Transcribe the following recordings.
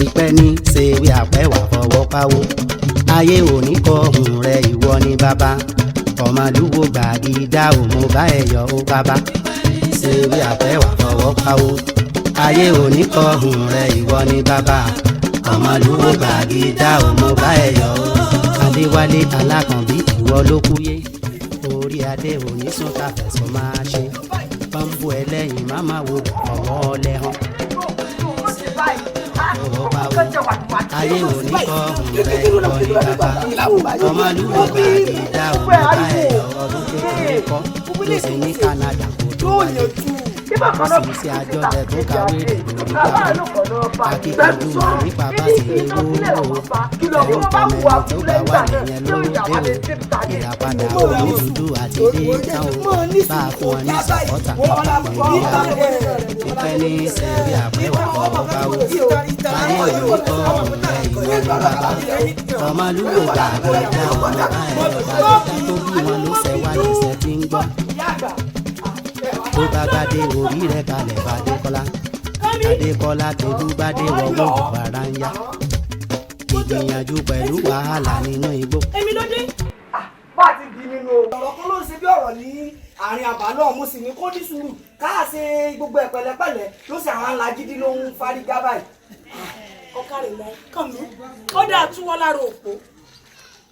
Ìpẹ́ ní ṣèwé àpẹ́wà fọwọ́ pawó. Ayé òní kọ ohùn rẹ, ìwọ ni bàbá. Ọmọlúwo gbàgídá ò, mo bá ẹ yọ̀ ó bàbá. Ṣèwé àpẹ́wà fọwọ́ pawó. Ayé òní kọ ohùn rẹ, ìwọ ni bàbá. Ọmọlúwo gbàgídá ò, mo bá ẹ yọ̀ ó. Adéwálé Alákànbí, ìwọ ló kúyé. Orí adé òní sùn ká fẹ̀sùn máa ṣe. Pọ́ńbù ẹlẹ́yìn má má wo ọwọ́ lẹ́hàn. Fọwọ́ pawó. Ayé òní kọ ohùn rẹ, ìwọ ni bàbá. Ọmọlúwo gbàgídá ò, mo bá ẹ yọ̀. Ọdún kékeré kọ́ ló sì ní Canada kó tó wáyé. Ó sì ṣe àjọjẹ tó kàwé lórí bàbá. Akíkanjú mà ní bàbá sì ní wúwo. Ẹ̀rù tọmọ ẹni tó bá wà nìyẹn lówó dé o. Ìràpadà onídùúdú àti dé tán o. Bá a fún ọ ní sọ̀pọ̀tà Nàìjíríà. Ìpẹ́ ní sẹ́rí àpẹ́wà fọwọ́ báwo. Ayé òní kọ́ ọ̀hún rẹ̀, ìwọ ní bàbá. Ọmọlúwo gbàgídá ọmọ bá ẹ̀ bàbá tó bí wọn ló ṣẹ̀ wá lẹ́sẹ̀ tí ń gbọ́. Tó bá gbadé orí rẹ̀ kalẹ̀ fàdékọ́lá. Adékọ́lá tẹ́lú gbadé wọ́wọ́ bàrà ń yá. Ìgbìyànjú pẹ̀lú wàhálà nínú igbó. Èmi ló dé. Bá a ti bí nínú o. Ọ̀rọ̀ kan ló ń ṣe bí ọ̀rọ̀ ní àárín àbá náà, mo sì ní kó ní sùúrù káà ṣe gbogbo ẹ̀ pẹ̀lẹ́pẹ̀lẹ́ ló sì àwọn alágídí ló ń fárígá báyìí. Ọ̀kàrẹ̀ lọ kàn mí ó dáa túwọ́ lára òpó.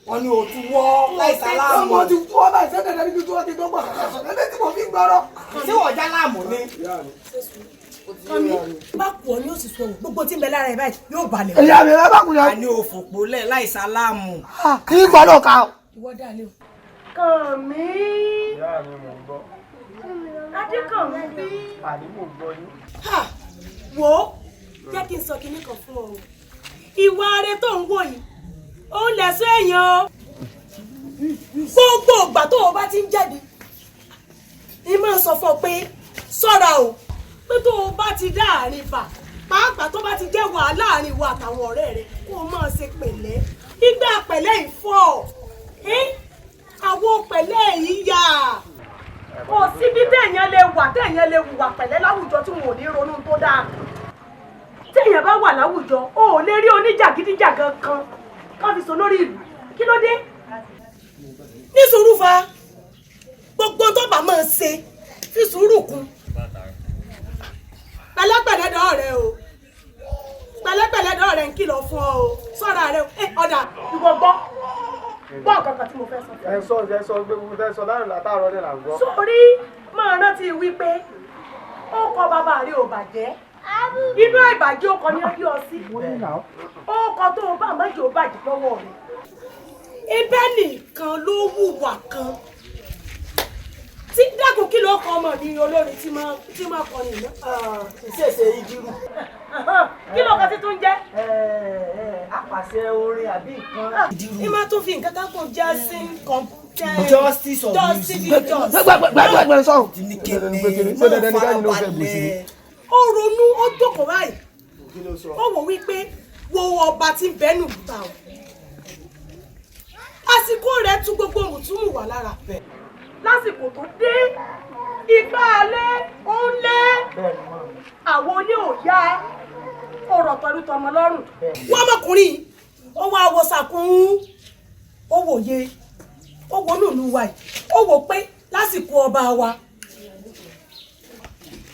Wọ́n ní òtún wọ́ láìsá láàmú. Ọmọ ti tú ọ báyìí sẹ́dẹ̀ lẹ́ni tí wọ́n ti tó gbọ̀ lẹ́ni tí mo fi gbọ́rọ̀. Ṣé wọ́n já láàmú ni? Kàn mí bá kú ọ ní òsì sọ gbogbo tí ń bẹ lára ẹ báyìí yóò balẹ̀. Ìyá mi, ẹ bá kú ya. A ní òfòpó lẹ̀ láìsá láàmú. Kí n gbọ́dọ̀ ká o. Ìwọ dá lé o. Kàn mí. Ìyá mi, mò ń gbọ́. Adékànmí. Àní mò ń gbọ́ yín. Ha! Wò ó, jẹ́ kí n sọ kinní kan fún ọ o. Ìwà rẹ tó ń wò yìí ó ń lẹ̀sọ́ èèyàn o. Gbogbo ìgbà tó o bá ti ń jáde ní máa sọ fún ọ pé ṣọ́ra o, pé tó o bá ti dá àárín bà, pàápàá tó bá ti jẹ́ wàhálà láàrin ìwọ àtàwọn ọ̀rẹ́ rẹ, kó o máa ṣe pẹ̀lẹ́. Ìgbà pẹ̀lẹ́ ìfọ́ ẹ́ àwọn pẹ̀lẹ́ yìí yà kò síbi téèyàn lè wà, téèyàn lè hùwà pẹ̀lẹ́ láwùjọ tí wọn ò ní ronú tó dáa. Téèyàn bá wà láwùjọ, o ò lè rí oníjàgídíjàgan kan kán fi sọ lórí ìlú. Kí ló dé? Ní sùúrù fa gbogbo tó bá máa ṣe, fi sùúrù kún pẹ̀lẹ́pẹ̀lẹ́ dọ̀ rẹ o. Pẹ̀lẹ́pẹ̀lẹ́ dọ̀ rẹ, ń kìlọ̀ fún ọ o. Sọ́ra rẹ o. Ẹ ọ̀dà, ìwọ gbọ́ gbọ́ nǹkan kan tí mo fẹ́ sọ fún ọ. Ẹ sọ, ẹ sọ, gbogbo tẹ sọ láàrú látàárọ̀ dẹ̀ là ń gbọ́. Sórí máa rántí wípé ó kọ bàbá rẹ ò bàjẹ́, inú àìbàjẹ́ ó kọ ní ọdí ọ sí. Ó kọ tó o bá mọ́jọ́ ó bàjẹ́ lọ́wọ́ rẹ. Ibẹ̀ nìkan ló hùwà kan tí dákun, kí ló kọ ọmọ mi olórin tí máa kọrin náà? Ṣèṣe ìdírù. Kí ló kọ tí tún jẹ́? Apàṣẹ orin àbí nǹkan. Ní máa tún fi nǹkan kan kún jásí kan. Justice of Justice music. Justice. Gbẹgbẹgbẹ sọ̀rọ̀. Ti ní kéde. Ṣé dandan ni káyìn ló fẹ́ bù sí ni? Ó ronú, ó jókòó báyìí. Kí ló sọ? Ó wò wípé wo ọba tí ń bẹ́nu ta o, àsìkò rẹ̀ tún gbogbo mùtúmù wà lára lásìkò tó dé ìgbà alẹ́ ó ń lé àwọn oní òòyà ọ̀rọ̀ pẹ̀lú tọmọ lọ́rùn. Wọ́n ọmọkùnrin yìí, ó wá wọ sàkún, ó wòye, ó wọnú ìlú wa yìí, ó wò pé lásìkò ọba wa,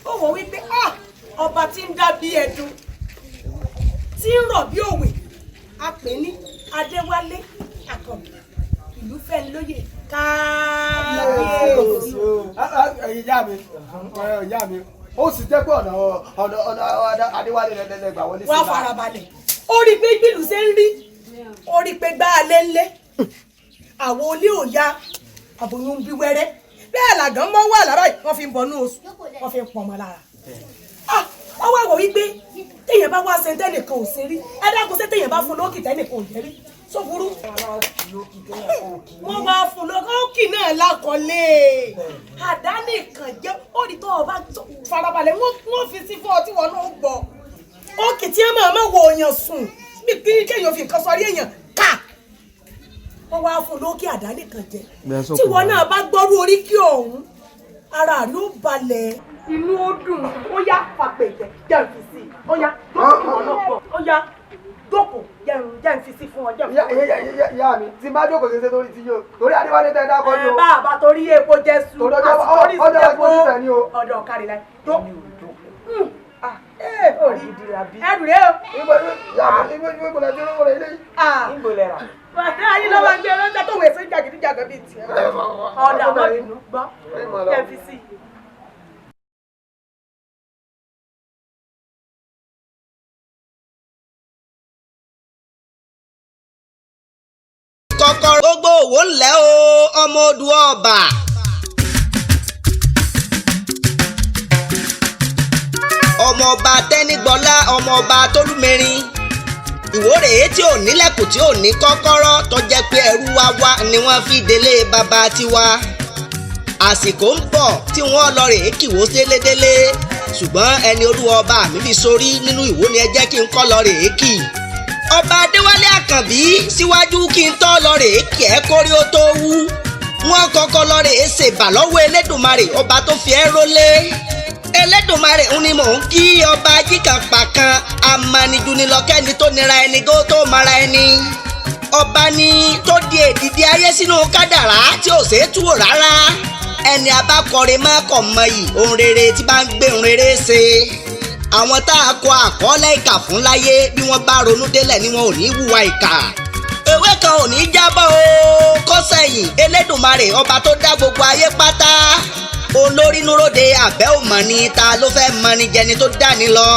ó wò wípé ah, ọba tí ń dá bí ẹdun, tí ń rọ̀ bí òwe, a pè ní Adéwálé Àkànbí ìlú fẹ́ni lóye, kábíyèsí. Ìyá mi, ìyá mi, ó sì jẹ́ pé ọ̀nà Adéwálé lẹ́lẹ́gbà wọlé sí Wá farabalẹ̀. Ó rí i pé bílù ṣe ń rí, ó rí i pé gbá alẹ́ ńlẹ́ àwọn olé òya àbòyún ń bí wẹ́rẹ́ bẹ́ẹ̀ làgán mọ́ wà lára yìí, wọ́n fi ń bọ̀ ní oṣù, wọ́n fi ń pọ̀ ọmọ lára. Ah, wọ́n wá wọ̀ wípé téèyàn bá wá ṣe tẹ́nìkan ò ṣe rí, ẹ dákun, ṣé téèyàn bá fún lókì tẹ́nìkan ò jẹ́ rí só burú? Wọ́n wá fún lókì náà lákọlé àdánìkàn jẹ́. Ó rí tó o bá farabalẹ̀, wọ́n fi sí fún ọ tí wọ́n náà gbọ́ òkè tí ẹ máa máa wo èèyàn sùn bí kí kéèyàn fi nǹkan sọrí èèyàn ká. Wọ́n wá fún lókè àdánìkàn jẹ́. Tí wọ́n náà bá gbọ́rú oríkì ọ̀hún, ara rẹ̀ ó balẹ̀, inú ó dùn. Ó yá, fàpè jẹ jẹ́ fi sí i. Ó yá, jókòó kí wọ́n náà gbọ́. Ó yá. Jẹ́ ń fi sí fún ọ jẹ́ Ìyá ìyá mi tí n bá jókòó ṣe ṣe torí ti yín o torí Adéwálé tẹ́ ẹ dákọ́ ni o. Bá a bá torí epo jẹ su Torí ọjọ́ àti torí ọjọ́ sí epo ọjọ́ ìfẹ́ ni o. ọ̀dọ̀ kárí láì tó. Ẹrù rẹ o. Ibo ìyá mi ibo ibo lẹ ti rówó rẹ ilé yìí. Níbo lẹ rà? Bàtà ayé ló máa ń gbé lọ́jà tó wẹ̀ sí jàgídíjàgan bíi tiẹ̀. Ọ̀dà ọmọ ìlú gbọ́ jẹ́ fi sí i. Kọ́kọ́rọ́ gbogbo òwò ńlẹ̀ o, ọmọ odò ọba. Ọmọọba Tẹ́nígbọ́lá, ọmọọba Tólúmẹrin, ìwórè tí ò nílẹ̀kùn tí ò ní kọ́kọ́rọ́, tó jẹ́ pé ẹrú wá wá ni wọ́n fi délé bàbá tiwa. Àsìkò ń bọ̀ tí wọ́n lọ rèé kìwó délédélé, ṣùgbọ́n ẹni olúwa ọba mi fi sórí nínú ìwó ni ẹ jẹ́ kí n kọ́ lọ rèé kì. Ọba Adéwálé Àkànbí, síwájú kí n tọ́ lọ rèé kì ẹ́ kórí ó tó wú, wọ́n kọ́kọ́ lọ rèé ṣèbà lọ́wọ́ Elédùmarè ọba tó fi ẹ́ rólé. Elédùmarè ń ni mò ń kí, ọba jíkànpàkan amanijunilọ́kẹ́ni tó nira ẹni kó tó mara ẹni. Ọba ni tó di èdìdí ayé sínú kádàrá tí ò ṣeé túwò rárá. Ẹni abákọrin má kọ̀ mọ yìí ohun rere tí bá ń gbé ohun rere ṣe. Àwọn tá a kọ àkọọ́lẹ̀ ìkà fún láyé, bí wọ́n bá ronú délẹ̀ ni wọn ò ní hùwà ìkà. Ewé kan ò ní jábọ́ o kọ́sẹ̀yìn Elédùmarè ọba tó dá gbogbo ayé pátá. Olórí núròde àbẹ́ òmọ̀ ni, ta ló fẹ́ mọni jẹni tó dání lọ.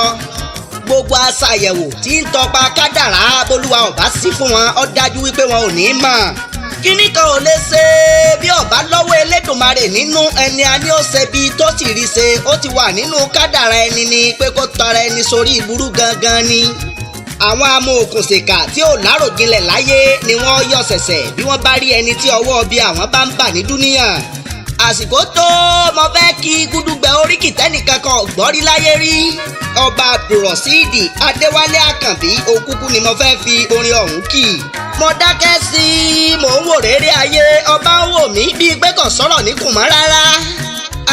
Gbogbo aṣàyẹ̀wò tí ń tọpa kádàrá, bolúwa ọba sí fún wọn, ó dájú wípé wọn ò ní mọ̀. Kíní kan ò lè ṣe bí ọba lọ́wọ́ Elédùmarè nínú. Ẹni a ní ó ṣe bí tó sì rí ṣe, ó ti wà nínú kádàrá ẹni ni pé kó tọrọ ẹni sórí ìburú gangan ni. Àwọn amòòkùnṣèkà tí ò láròjinlẹ̀ láyé ni wọ́n yọ ṣẹ̀ṣẹ̀ bí wọ́n bá rí ẹni tí ọwọ́ bí àwọn bá ń bà ní dúníyàn. Àsìkò tó mo fẹ́ kí gúdúgbẹ oríkì tẹ́nìkan kan gbọ́rí láyé rí. Ọba Abdulrasheed Adéwálé Àkànbí òkúkú ni mo fẹ́ fi orin ọ̀hún kì. Mo dákẹ́ sí i, mò ń wò réré ayé, ọba ń wò mí bíi pé kò sọ̀rọ̀ ní kùmọ́ rárá.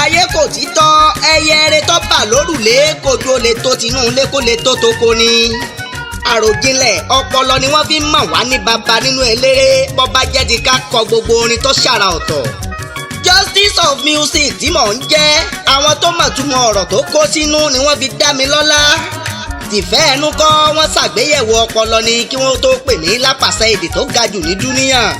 Ayé kò títọ́, ẹyẹ eré tó bà lórùlé kojú olè tó tinú ilé kó lè tó toko ni. Àròjinlẹ̀ ọpọlọ ni wọ́n fi ń mọ̀ wá ní baba nínú eléré, bọ́ba jẹ́ ti ká kọ gbogbo orin tó ṣàrà ọ̀tọ̀. Justice of music tí mò ń jẹ́, àwọn tó mọ̀ túmọ̀ ọ̀rọ̀ tó kó sínú ni wọ́n fi dá mi lọ́lá. Tìfẹ́ ẹnu kọ́, wọ́n ṣàgbéyẹ̀wò ọpọlọ ni kí wọ́n tó pè mí lápàṣẹ èdè tó ga jù ní dúníyàn.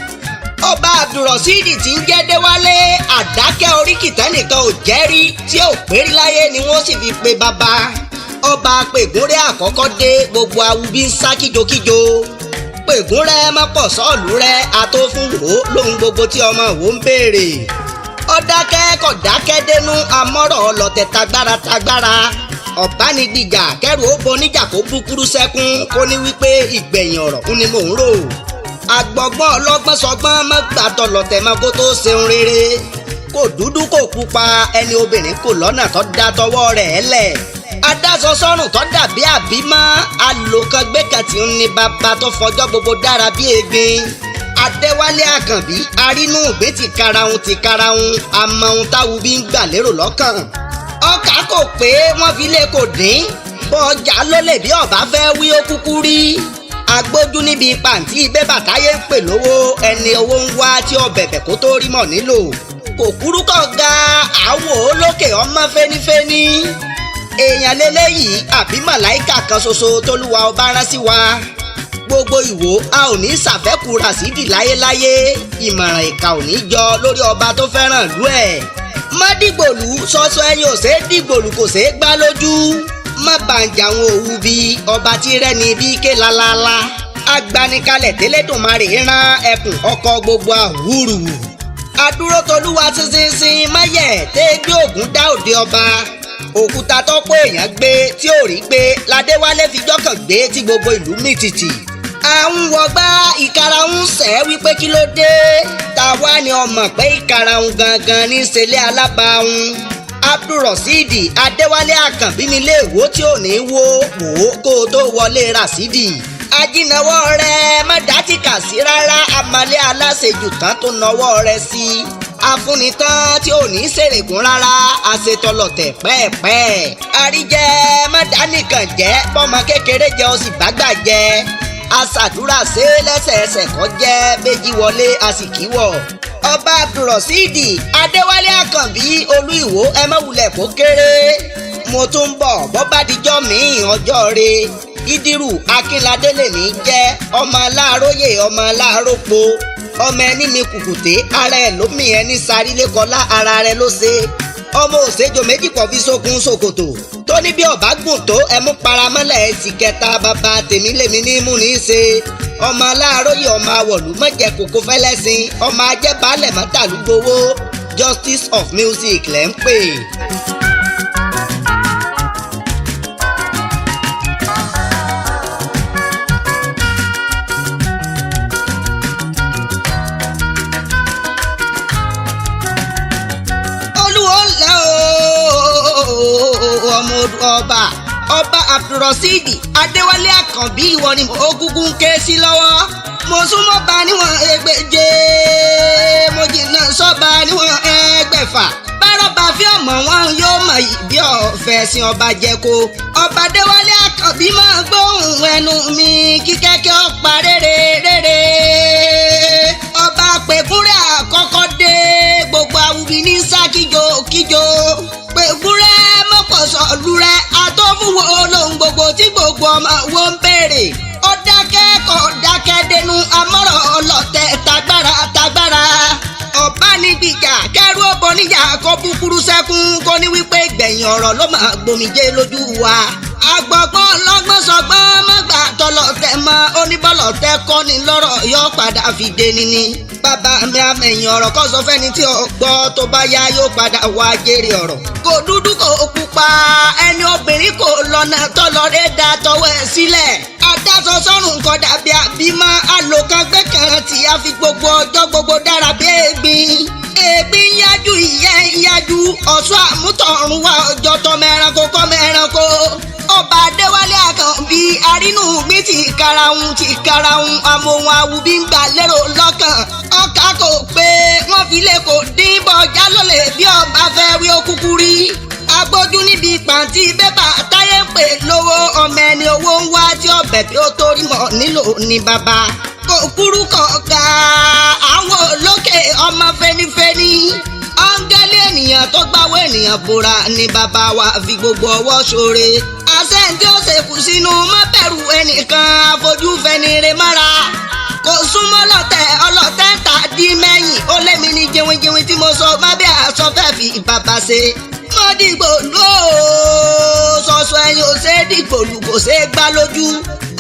Ọba Abdulrasheed tí ń jẹ́ Déwálé, àdákẹ́ oríkì tẹ́nìkan ò jẹ́rí tí ò pérí láyé ni wọ́n sì fi pe bàbá. Ọba pègúnrẹ́ àkọ́kọ́ dé, gbogbo awubi ń sá kíjokíjo. Pègúnrẹ́ mọ́pọ̀ sọ́ọ̀lù rẹ̀ atófún wò lóhun gbogbo tí ọmọ wò ń béèrè. Ọ̀dákẹ́ kò dákẹ́ dénú, amọ́rọ̀ ọlọ́tẹ̀ tagbára tagbára. Ọ̀bánigbìjà kẹrù ó bo níjà kó búkúrú sẹ́kún, kó ní wípé ìgbẹ̀yìn ọ̀rọ̀ ń ni mò ń rò. Àgbọ̀gbọ́n ọlọ́gbọ́n sọgbọ́n mọ́gbàtọ̀ lọ̀tẹ̀ mọ́ kó tó ṣeun rere. Kò dúdú kò pupa, ẹni obìnrin kò lọ́nà tó dá tọwọ́ rẹ̀ lẹ̀. Adáṣọ sọ́rùn tó dàbí àbímọ́, alòkangbé kan tí ń ní bàbá tó fọjọ́ gbogbo dára bí egbin. Adéwálé Àkànbí arínú ìgbín ti karahun ti karahun, àmọ́ ohun táwu bí ń gbà lérò lọ́kàn. Ọkà kò pé wọ́n fi lé kò dín, bọ́jà ló lè bí ọba fẹ́ wí ó kúkú rí. Agbójú níbi pàǹtí bébà táyé ń pè lówó, ẹni owó ń wá tí ọbẹ̀bẹ̀ kó tó rí mọ̀ nílò. Kò kúrú kọ̀ ga àwò olókè ọmọ fẹ́nífẹ́ní. Èèyàn lélẹ́yìí àbí màláìkà kan ṣoṣo tólúwa ọba rán sí wa. Gbogbo ìwò a ò ní ṣàfẹ́kù Rasidi láyéláyé, ìmọ̀ràn ìkà ò ní jọ lórí ọba tó fẹ́ràn ìlú ẹ̀. Má dìgbòlù sọ́sọ́ ẹyin ò ṣeé dìgbòlù kò ṣeé gbá lójú. Má bàǹjà àwọn òwú bí ọba tí rẹ́ni bí ké lalala. Agbanikalẹ̀ tẹ́lẹ̀dùnmarè rán ẹkùn ọkọ̀ gbogbo àwúrù. Adúró tolúwa ṣinṣinṣin máyẹ̀ tẹ́ gbé ògùn dá òde ọba. Òkúta tọ́pọ̀ èèyàn gbé tí ò rí gbé ládéwálé fi jọ́kàn gbé tí gbogbo ìlú mì tìtì. À ń wọgbá ìkarahun sẹ́ wípé kí ló dé, ta wá ni ọmọ pé ìkarahun gangan ní ṣẹlẹ̀ alábàáhùn. Abdulrasheed Adéwálé Àkànbí nílé ìwó tí ò ní wó wò ó kó o tó wọlé Rasidi. Ajínáwọ́ rẹ má dátìkà sí rárá, amalé aláṣejù tán tó nawọ́ rẹ sí. Afúnitán tí ò ní ṣèrègùn rárá, àṣetọlọ̀tẹ̀ pẹ́ẹ̀pẹ́. Àríjẹ má dánìkàn jẹ́, bọ́mọ kékeré jẹ́ ó sì bágbà jẹ́. Aṣàdúrà ṣe lẹ́sẹẹsẹ kọ́ jẹ́ méjì wọlé àsìkíwọ̀. Ọba Abdulrasidi Adéwálé Àkànbí Olú Ìwó, ẹ má wulẹ̀ kó kéré. Mo tún ń bọ̀ bọ́ bá dijọ́ míì ọjọ́ re. Ìdírù Akínládé lèmi jẹ́, ọmọ aláàróyè, ọmọ aláàrópo, ọmọ ẹni mi kùkùté ara ẹ̀ lómi, ẹni sarílékọlá ara rẹ̀ ló ṣe. Ọmọ òṣèjọ méjì pọ̀ fi sókun ṣòkòtò tó ní bí ọ̀bá gùn tó ẹmú paramọ́lẹ̀ ẹ̀sì kẹta. Bàbá tèmi lèmi ní mú ní í ṣe. Ọmọ aláàróyè, ọmọ àwọ̀lú mọ̀jẹ̀ kókó fẹ́lẹ́sìn, ọmọ ajẹ́bálẹ̀ mọ́tàlúgbowó. Justice of Music lẹ́ ń pè. Olúwo ńlẹ̀ ooo, ọmọ ọba, Ọba Abdulrasidi Adéwálé Àkànbí, ìwọ ni mo gúngún ń ké sí lọ́wọ́. Mo súnmọ́ ba níwọ̀n ẹgbẹ̀je, mo jìnnà sọ́ba níwọ̀n ẹgbẹ̀fà. Bárọ̀bà fi ọmọ wọn yóò mọ̀ yìí bí ọ̀fẹ́ sin ọba jẹ́ko. Ọba Adéwálé Àkànbí, máa gbóhùn ẹnu mi kíkẹ́kẹ́ ọ̀pá rere rere. Ọba pẹ̀kúrẹ́ àkọ́kọ́ dé, gbogbo awubi ní sá kíjo kíjo. Pẹ̀kúrẹ́ mọ́kànsọ̀ lúrẹ́ àtọ́fúnwo lóhun gbogbo tí gbogbo ọmọ wo ń béèrè. Ó dákẹ́ kọ́ dákẹ́ dénú amọ́rọ̀ ọlọ́tẹ̀ tagbára tagbára. Ọba nígbìjà kẹrù ọbọ níjà kó búkúrú sẹ́kún kó ní wípé gbẹ̀yìn ọ̀rọ̀ ló máa gbòmìjẹ lójú wa. Agbọ̀gbọ́n lọ́gbọ́n sọgbọ́n mọ́gbà tọlọ́tẹ̀ mọ́ oníbọ̀lọ́tẹ̀ kọ́ni lọ́rọ̀ yọ padà fi dé níní. Bàbá mi àmẹ̀yìn ọ̀rọ̀ kọ́ sọ fẹ́ni tí ó gbọ́, tó bá yá yóò padà wá jèrè ọ̀rọ̀. Kò dúdú kò pupa, ẹni obìnrin kò lọ́nà tọ́lọ́rẹ́ da tọwọ́ ẹ̀ sílẹ̀. Adáṣọ sọ́run nǹkan dàbí àbímọ àlòkàngbẹ́ kan tí a fi gbogbo ọjọ́ gbogbo dára bí egbin. Ègbin yájú, ìyẹ́ yájú, ọ̀ṣọ́ àmútọ̀run wá ọjọ́ tọmọ ẹranko kọ́mọ ẹranko. Ọba Adéwálé Àkànbí, arínú mi ti karahun ti karahun, amóhun awùbí ń gbà lérò lọ́kàn. Ọkà kò pé wọ́n fi lè kò dín bọjá lólè bí ọba fẹ́ wí ó kúkú rí. Agbójú níbi pàǹtí bébà táyé ń pè lówó, ọmọ ẹni owó ń wá tí ọbẹ̀ tí ó torí mọ̀ nílò ní bàbá. Kò kúrú kọ̀ọ̀gà àwọn olókè ọmọ fẹnifẹni. Áńgẹ́lì ènìyàn tó gbáwó ènìyàn bora ni bàbá wa fi gbogbo ọwọ́ ṣoore. Àṣẹ tí ó ṣèkù sínú má bẹ̀rù ẹnìkan, àfojúfẹ́ni rè mára. Kò súnmọ́ lọ́tẹ̀, ọlọ́tẹ̀ ń ta dí mẹ́yìn ó lémi ní jẹunjẹun tí mo sọ má bí aṣọ fẹ́ fi bàbá ṣe. Mọ́ dìgbò lù ó sọ̀sọ̀ ẹ̀yìn ò ṣe é dìgbò lù, kò ṣe é gbá lójú.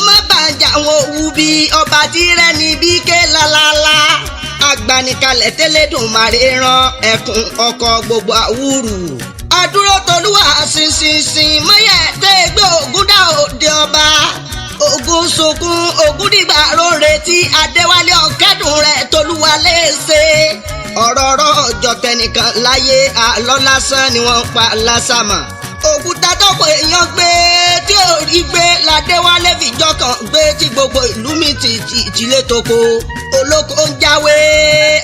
Má bàjẹ́ àwọn òwú bí ọba tí rẹ̀ ní bí ké lálálá. Agbanikalẹ̀ tẹ́lẹ̀dùn màrè ran ẹkùn ọkọ̀ gbogbo àwùrù. Adúró tolúwa ṣinṣinṣin mọ́yẹ̀ tẹ́ gbé ògúndà òde ọba. Ògùn sunkún ògùn dìgbà ló retí Adéwálé ọ̀kẹ́dùn rẹ̀ tolúwa léṣe. Ọ̀rọ̀ ọ̀rọ̀ ọjọ́ tẹnìkan láyé, àlọ́ lásán ni wọ́n pa lásàmà. Òkúta tọ́pọ̀ èèyàn gbé tí ò rí gbé ládéwálé fìjọ kan gbé tí gbogbo ìlú mi ti ti ìtìlé toko. Olóko ń jáwé,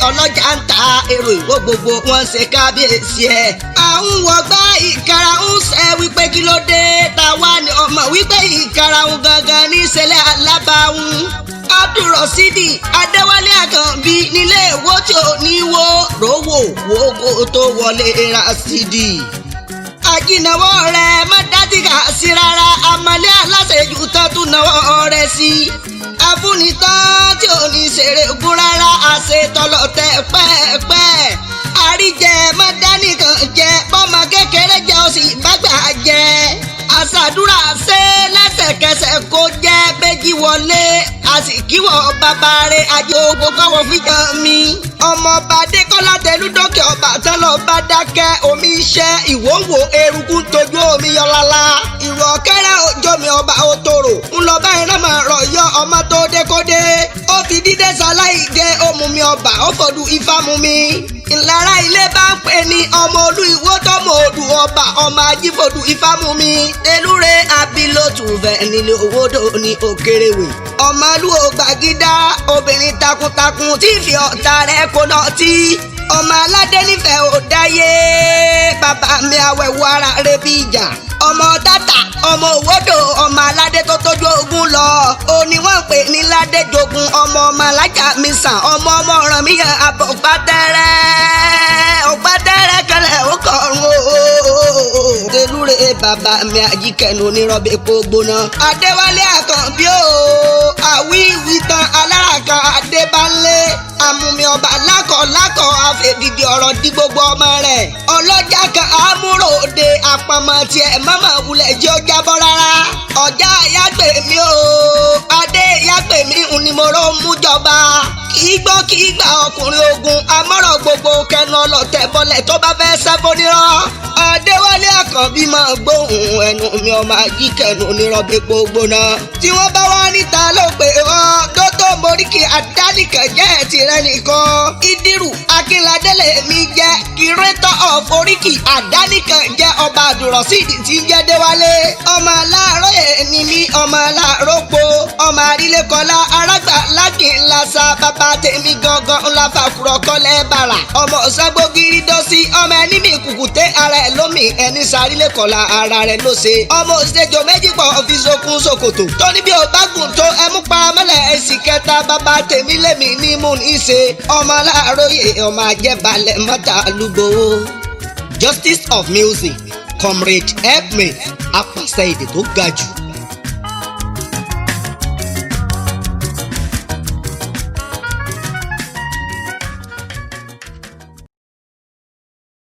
ọlọ́jà ń ta èrò ìwó, gbogbo wọn ṣe kábíyèsí ẹ̀. Àwọn wọ̀gbá ìkara ń ṣe wípé kí ló dé táwa ni ọmọ wípé ìkara ń gangan ní ìṣẹ̀lẹ̀ alábàáhùn. Abdulrasidi Adéwálé Àkànbí nílé ìwó tí ò ní wo rówó wo kó tó wọlé Rasidi. Àjìnàwó rẹ̀ má dátìkà sí rárá, àmàlẹ́ aláṣejù tán tún náwó rẹ̀ sí. Afúnitán tí ò ní ṣeré gún rárá, àṣetọlọtẹ pẹ́ẹ́pẹ́. Àríjẹ má dánìkan jẹ, bọ́mọ kékeré jẹ ó sì bágbà jẹ. Àṣàdúrà ṣe lẹ́sẹ̀kẹsẹ̀ kó jẹ́ méjì wọlé àsìkíwọ̀ bàbá rẹ̀ ajé ogun kọ́wọ́ fíjàn mi. Ọmọọba Adékọ́lá tẹlúdọ́kẹ́ ọba tán lọ bá dákẹ́ omi iṣẹ́ ìwòwò eruku ń tojú omi yọlala. Ìrọ̀ kẹ́rẹ́ òjò mi ọba òtòrò ńlọba ìran máa rọ̀ yọ ọmọ tó dékódé. Ó fi dídé sáláì dé òmù mi ọba ó fọdù ifá mu mi. Ìlara ilé bá ń pè ní ọmọ olú ìwó tọmọ odù ọba ọmọ ajífòdù ifá mu mi. Elúre abilótùfẹ́ nílé owódò ní òkèrèwé. Ọmọlúwo gbàgídá obìnrin takuntakun tí fi ọ̀tá rẹ̀ kó náà tí. Ọmọ aládé nífẹ̀ẹ́ ò dáyé, bàbá mi àwẹ̀wò ara rẹ̀ bí ìjà. Ọmọ tata, ọmọ òwòdò, ọmọ aládé tó tójú ogun lọ. Ó ní wọ́n ń pè ní Ládéjogun, ọmọ ọmọ alájà mi sàn, ọmọ ọmọ ọ̀ràn mi yàn àbọ̀ pátẹ́rẹ́ ọ̀pátẹ́rẹ́ kẹlẹ̀ ó kọ̀ọ̀rùn o. Tẹlúre bàbá mi àjíkẹ́nu onírọ̀bì epo gbóná. Adéwálé Àkànbí o, àwíwí tán aláràkan Adébánlé. Àmúmi ọba lákọ̀ọ́lákọ̀ àfẹ̀dìdì ọ̀rọ̀ di gbogbo ọmọ rẹ̀. Ọlọ́jà kan àmúròde àpamọ́ tiẹ̀ mọ́mọ́ wulẹ̀ jẹ́ ó jábọ́ rárá. Ọjà yàgbé mi o, adé yàgbé mi ń ni mo ró mú jọba. Kì í gbọ́ kì í gbà ọkùnrin ogun amọ́rọ̀ gbogbo kẹnu ọlọ́tẹ̀ bọ́lẹ̀ tó bá fẹ́ sẹ́fọ́ nírọ́. Adéwálé Àkànbí máa gbóhùn ẹnu mi ọmọ ajíkẹnu onírọ̀bì gbogbo náà. Tí wọ́n bá wá níta ló pé wọ́n tó tó moríkì àdánìkàn jẹ́ tirẹ̀ nìkan. Ìdírù Akínládé lèmi jẹ́ curator of oríkì àdánìkàn jẹ́ ọba àdùrọ̀sídì tí ń jẹ́ Déwálé. Ọmọ aláàárọ̀ èmi mi ọmọ aláàárọ̀ po ọmọ àrílékọlá arágbà lákìnlásà bàbá tèmi gangan ńlá fàkùrọ̀ kọ́lẹ̀ bàrà. Ọmọ ọ̀sángbógiri dọ́sí ọmọ ẹni mi kùkùté ara ẹ̀ lómi ẹni sàrílékọlá ara rẹ̀ ló ṣe. Ọmọ òṣèjọ méjì pọ̀ fi sokun ṣòkòtò. Tóní bí o bá gùn tó ẹmú pa mọ́lẹ̀ ẹ̀sìn kẹta bàbá tèmi lèmi ní mú ní ṣe. Ọmọ aláàróyè ọmọ ajẹ́balẹ̀ mọ́ta lúgbòó. Justice of Music, Comrade Help Me, apàṣẹ èdè tó ga jù.